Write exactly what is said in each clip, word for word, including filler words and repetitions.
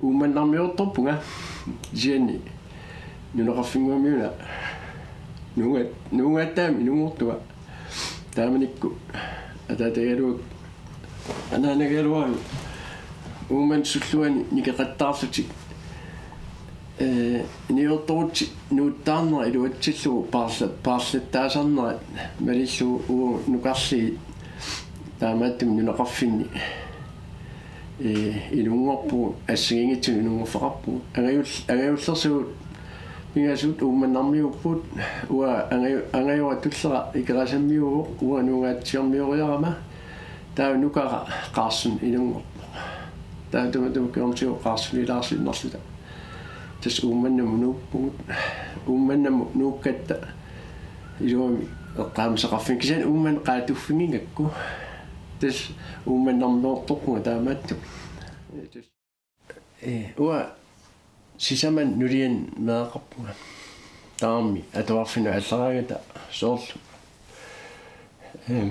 Uummannarmiortorpunga kisianni nunaqarfinnguamiuna nuunga-, nuungaattaami inunngortunga. Taamanikkut ataatagaluakka anaanagaluaraanni Uummannap sulluani nikeqattaarlutik, ee, iniortorutsit nuuttaarnerat iluatsillugu paarla-, paarlattaasarnerat malillugu uagut nukarliit taamaattumik nunaqarfinni, ee, inunngorpugut, assigiinngitsunik inunngorfeqarpugut. Angajul-, angajullersugut pingasut Uummannarmiuupput, uanga angaju-, angajora tullera Ikerasammiuuvoq, uanga nuungaatsiarmioriarama, taava nukara Qaarsunut inunngorpoq. Taava tamatuma kingornatigut Qaarsunut ilaarsiinnarluta. Tassa Uummannamut nuuppugut. Uummannamut nuukkatta iluamik eqqaamasaqarfik. Kisianni Uummannaq qaatuffinngikkaluarpoq. Tassa Uummannarmiortorpunga taamaattumik. Tassa, ee, uanga sisamanut nulianut meeraqarpunga. Tamarmik atuarfinnut aallaraangata soorlu, ehm,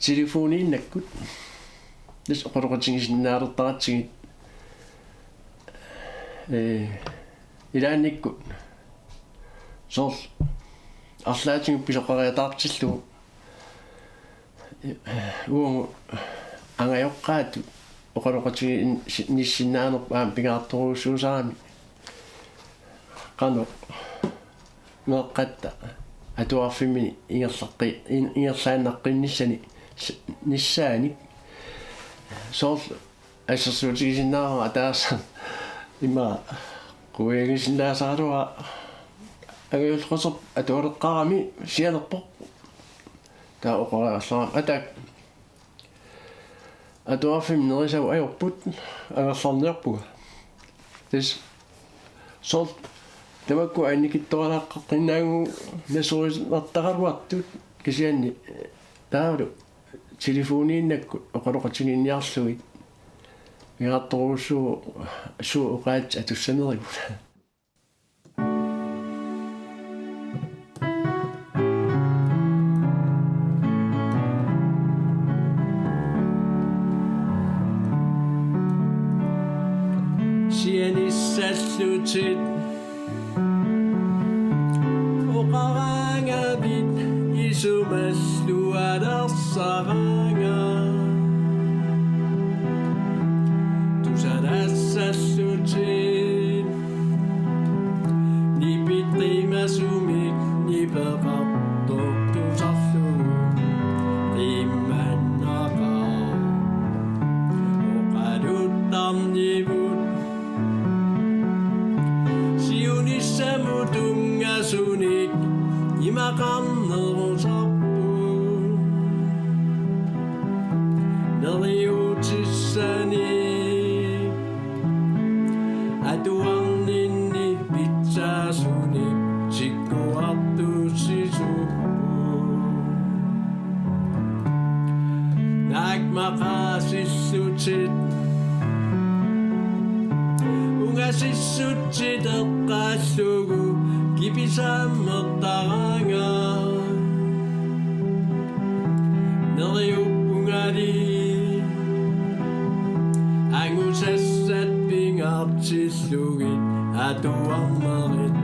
telefoniinnakkut. Tassa oqaloqatigisinnaalertaratsigit, ee, ilaannikkut soorlu arlaatigut pisoqariataartillugu uagut angajoqqaatut oqaloqatigiissinnaanerput aamma pingaartorujussuusarami qanoq meeqqatta atuarfimminni ingerlaqqi-, in-, ingerlaannaqqinnissanik s-, -nissaanik. Soorlu assersuutigisinnaavara ataaseq ima quiagisinnaasaraluara angajulleq qasap atualeqqaarami sianerpoq. Taava oqariarlara: Ataak, atuarfimmi nerisavut ajorput, angerlarniarpunga. Tassa soorlu tamakku annikitsuaraaqqinnagu nasoriartaraluartut kisianni taavalu telefoniinnakkut oqaloqatigiinniarlugit pingaartorujussuuvoq suut oqaatsit atussanerigut. Sianissallutit oqaraangavit isumallualarsaraanga. Tusarassallutit nipit qimasumik nipeqartoq tusarlugu qimmannaqaaq. Oqaluttarnivut siunissamut tunngasunik imaqarnerusarput. Neriuutissanik atuarninni pitsaasunik tikkuartuussisuupput. Naak maqaasillutit ungasissutsit eqqaallugu kipisaammertaraanga. Neriuppungali angusassat pingaartillugit atuarnerit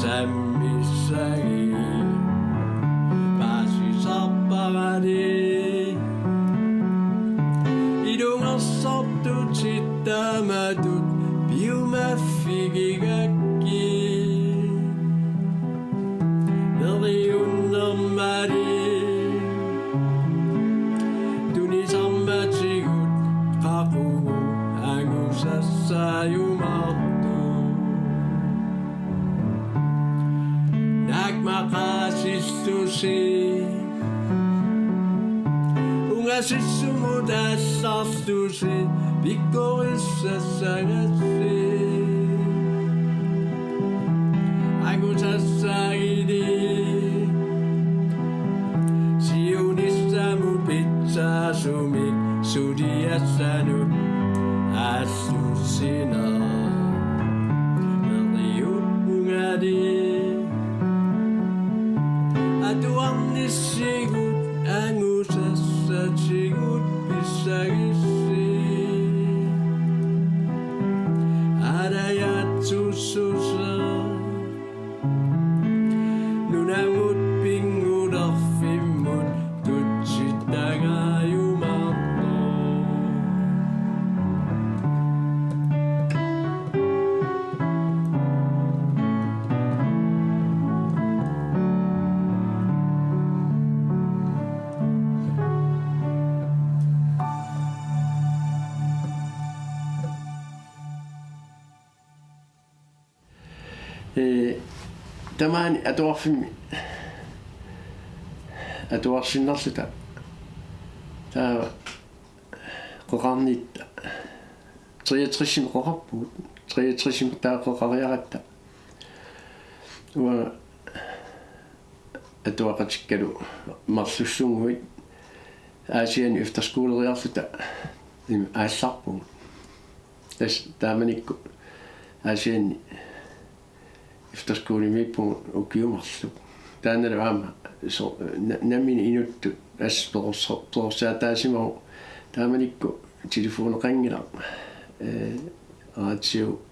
sammissagit. Paasisarparali ilungersortutit taamatut piumaffigigakkit. Neriunnermali tunisarmatigut qaqugu angusassaajumaartoq. Naak maqaasillusi ungasissumut aallarlusi pikkorissassagassi. Angusassaagili siunissamut pitsaasumik suliassanut aallussineq. Neriuppungali atuarnissigut angusassatigut pissagissi. Ee, tamaani atuarfimmi atuarsinnarluta. Taava qeqarnitta treogtresimi qeqarpugut. Treogtresimi taava qeqariaratta. Uanga atuaqatikkalu marlussunnguit Aasianni efterskoleriarluta im aallarpugut. Tassa taamanikkut Aasianni efterskolemiippugut ukiut marluk. Taannalu aamma so-, na-, nammineq inuttut assut perorsa-, perorsaataasimavoq, taamanikkut telefoneqanngilaq. Ee, radio-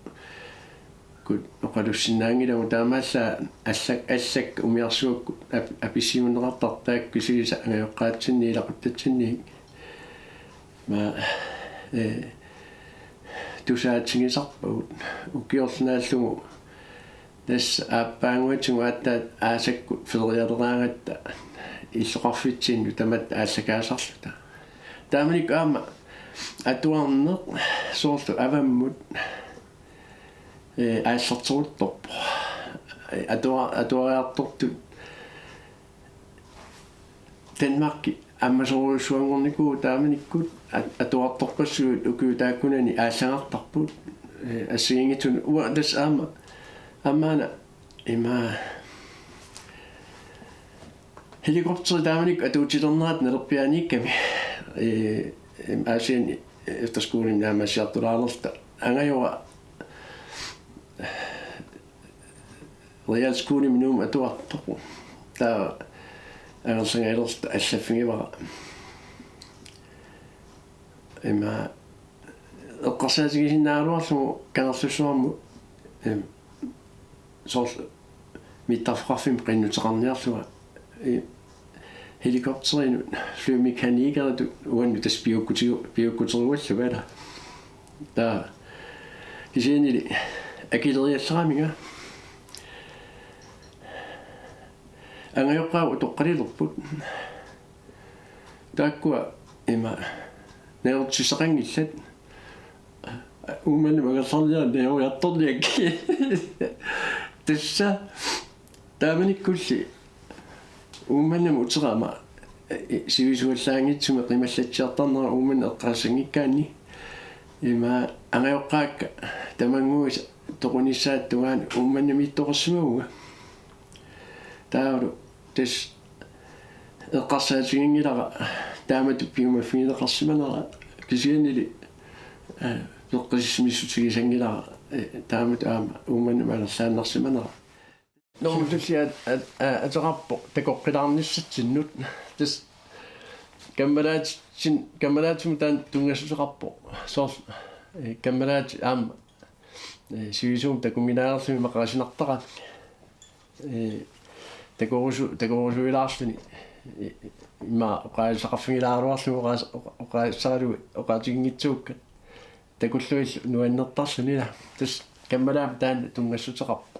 -kkut oqalussinnaanngilagut, taamaallaat allak-, allakkat umiarsuakkut ap-, apissiuunneqartartut, taakku kisiisa angajoqqaatsinni ilaquttatsinni. Ima, ee, tusaatigisarpagut ukiorlu naallugu. Tassa aappaanguatigut aatsaat aasakkut ferialeraangatta illoqarfitsinnut tamatta aallakaasarluta. Taamanikkut aamma atuarneq soorlu avammut ee, aallarteruttorpoq. Ee, atua-, atuariartortut Danmarki ammasorujussuanngornikuuvoq, taamanikkut at-, atuartorpassuit ukiut taakkunani aallagartarput. Ee, assigiinngitsunik uanga tassa aamma, aamma una ima helikopteri taamanikkut atuutilernerata nalerpiaaniikkami. Ee, em, Aasianni efterskolimi naammassiartulaalerluta. Angajora realskolimi Nuummi atuartoq. Taava angerlangaalerluta allaffigivara. Ima eqqarsaatigisinnaagaluarlugu Kangerlussuarmut, em, soorlu mittarfeqarfimmut qinnuteqarniarlunga, ee, helikopterinut flymekanikertut uannut tassa piukkuti-, piukkuteruallunga ila. Taava kisiannili akileriallaraminga angajoqqaat utoqqalilerput. Taakkua ima najortissaqanngillat. Uummannamut angerlarniarit najoriartorniakkit. Tassa taamanikkulli Uummannamut uterama, ee, sivisuallaanngitsumik qimallatsiartarnera Uummannap eqqaassanngikkaanni. Ima angajoqqaakka tamannguisa toqunissaata tungaanut Uummannamiittoqarsimavunga. Taavalu tassa eqqarsaatiginngilara taamatut piumaffigineqarsimanera, kisiannili, ee, peqqissimissutigisanngilara, ee, taamatut aamma Uummannamut angerlaannarsimanera. Normu tullia at-, at-, a-, ateqarpoq takoqqilaarnissatsinnut. Tassa kammalaatitsin-, kammalaatitsinnut taanna tunngassuteqarpoq. Soorlu, ee, kammalaatitit aamma, ee, sivisuumik takunngilaalerlugit imaqarisinartaqaat. Ee, takorusu-, takorusuilaarluni, ee, ima oqaaseqarfigilaaraluarlugu oqaas-, oqa-, oqaaseqaralugit oqaatiginngitsuukkat. Takullugillu nuannertarluni ila. Tassa kammalaatitit taanna tunngassuteqarpoq.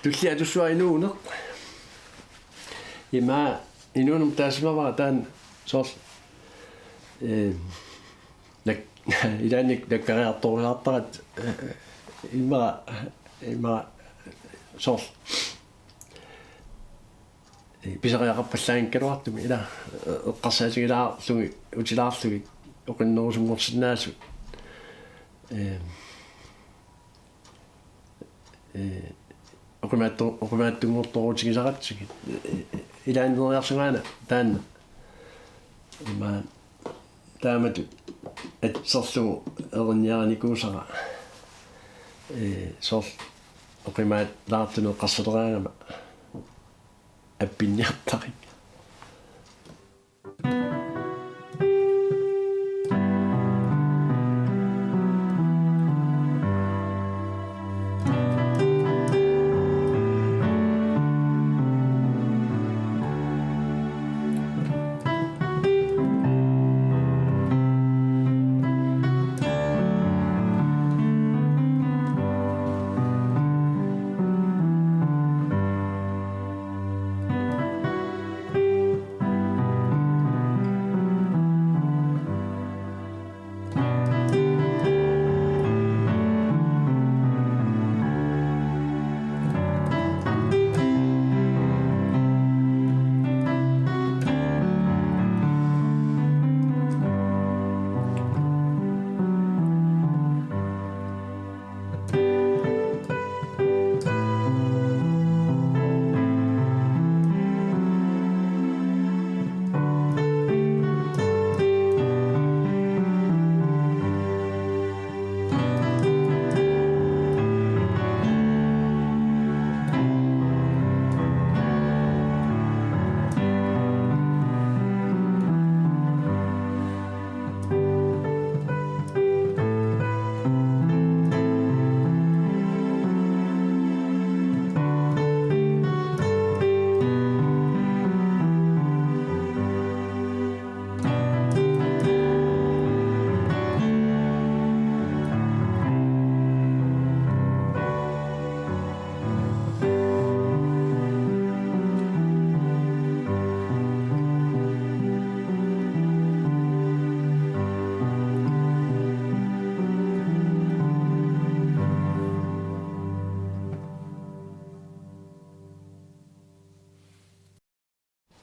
Tullia atussavara inuuneq. Ima inuuneq taasimavara taanna soorlu, eh, nak-, ilaanni nakkariartorusaartarat, eh, ima, ima soorlu, eh, pisariaqarpallaanngikkaluartumik ila, eh, eqqarsaatigilaarlugit, utilaarlugit, oqinnerusunngorsinnaasut. Eh, eh, oqimaattu-, oqimaattunngortoorutigisaratsigit. Ilaanneeriarsugaana taanna. Ima taamatut atserlugu erinniarinikuusara. Eh, soorlu oqimaalaartunut eqqarsaleraangama appinniartarik.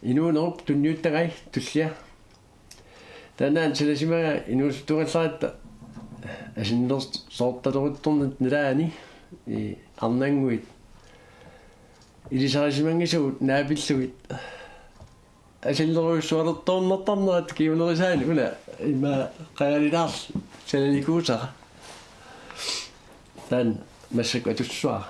Inuunerup tunniuttagai tullia. Taanna sanasimagaa inuusuttuugallaratta asannersoortaleruttornit nalaani, ii, arnannguit ilisarisimanngisagut naapillugit asannerujussualertornartarnerat kingunerisaani una ima qajalilaarl sananikuusara. Taanna massakkut atussavara.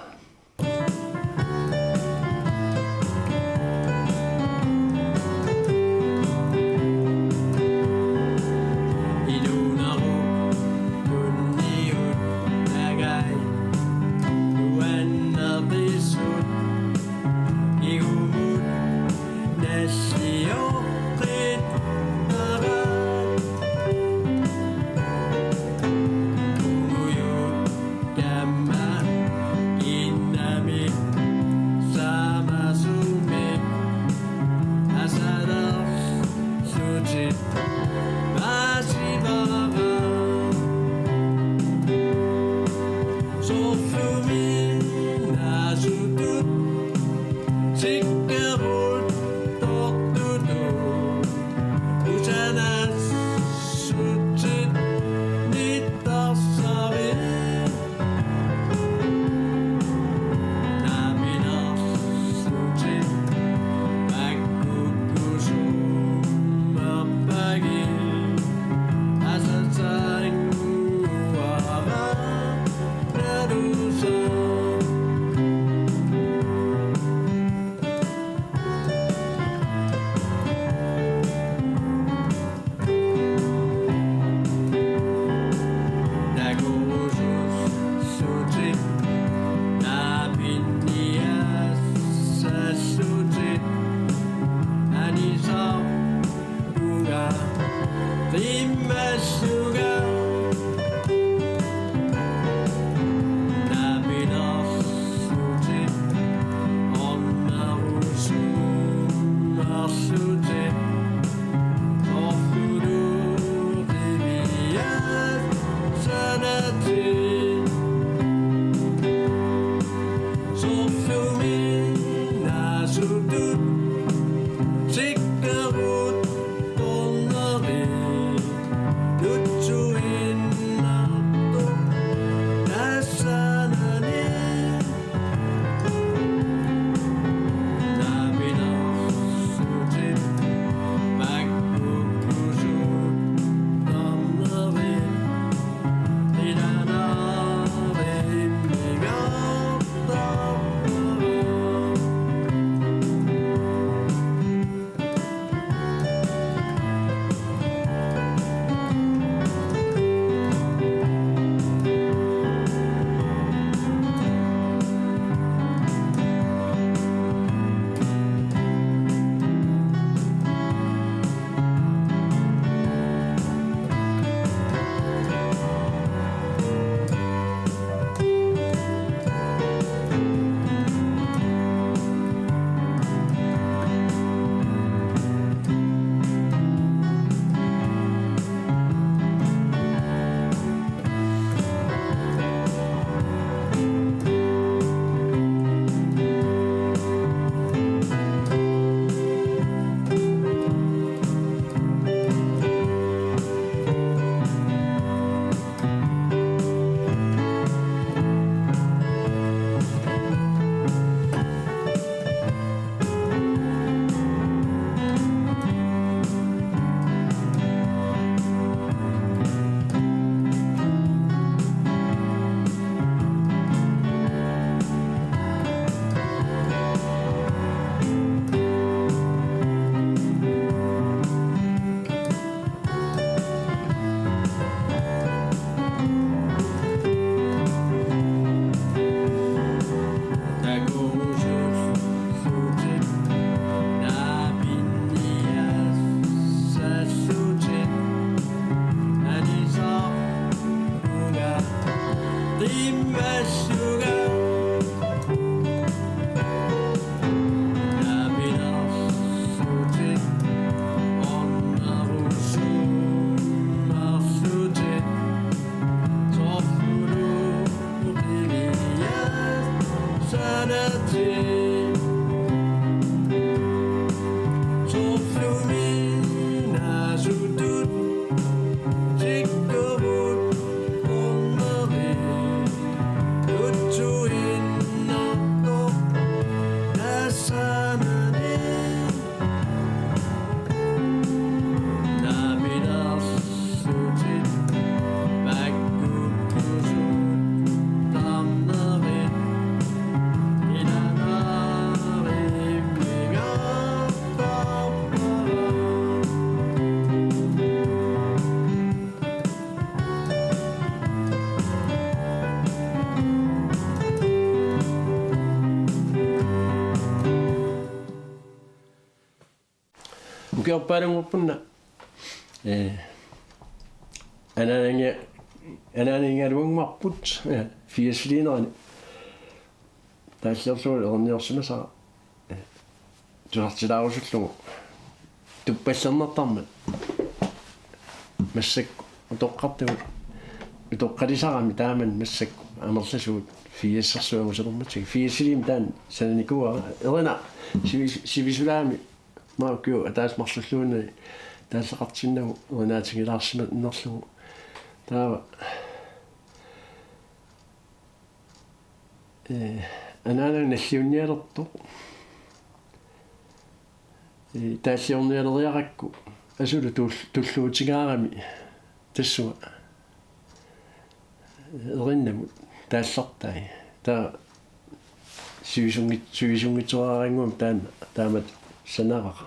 Ukiorpaalunngorpunna, ee, anaanagiga-, anaanagigaluannguarput, ee, firsiliinerani. Taalliorlugu erinniorsimasara, ee, tusartilaarusullugu tuppallernartarmat. Massakkut utoqqartagut utoqqalisaramik taamani massakkut amerlasuut firsersuit angusalermatsigit. Firsiliimi taanna sananikuuara. Erinaq sivis-, sivisulaami maakkiu ataaseq marlulluunniit taalleqartinnagu erinaatigilaarsimannerlugu. Taava, ee, anaanaga nalliunnialertoq. Ee, taalliornialeriarakku asulu tul-, tulluutigaarami tassunga erinnamut taallartai. Taava sivisunngit-, sivisunngitsoorarannguami taanna taamatut sanarara.